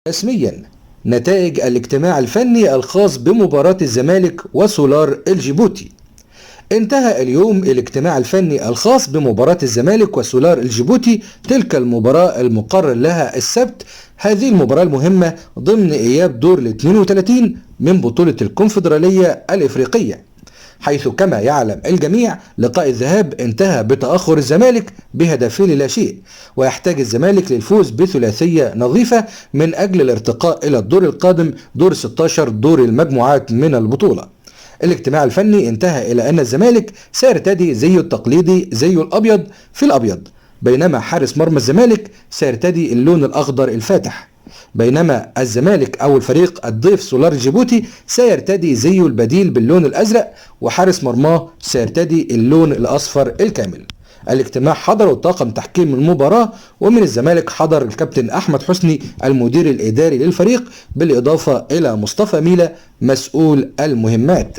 رسميا نتائج الاجتماع الفني الخاص بمباراة الزمالك وسولار الجيبوتي. انتهى اليوم الاجتماع الفني الخاص بمباراة الزمالك وسولار الجيبوتي، تلك المباراة المقرر لها السبت، هذه المباراة المهمة ضمن إياب دور ال 32 من بطولة الكونفدرالية الإفريقية، حيث كما يعلم الجميع لقاء الذهاب انتهى بتأخر الزمالك بهدفين لا شيء، ويحتاج الزمالك للفوز بثلاثية نظيفة من أجل الارتقاء إلى الدور القادم، دور 16 دور المجموعات من البطولة. الاجتماع الفني انتهى إلى أن الزمالك سيرتدي زيه التقليدي، زيه الأبيض في الأبيض، بينما حارس مرمى الزمالك سيرتدي اللون الأخضر الفاتح، بينما الزمالك أو الفريق الضيف سولار الجيبوتي سيرتدي زيه البديل باللون الأزرق، وحارس مرماه سيرتدي اللون الأصفر الكامل. الاجتماع حضره طاقم تحكيم المباراة، ومن الزمالك حضر الكابتن أحمد حسني المدير الإداري للفريق، بالإضافة إلى مصطفى ميلا مسؤول المهمات.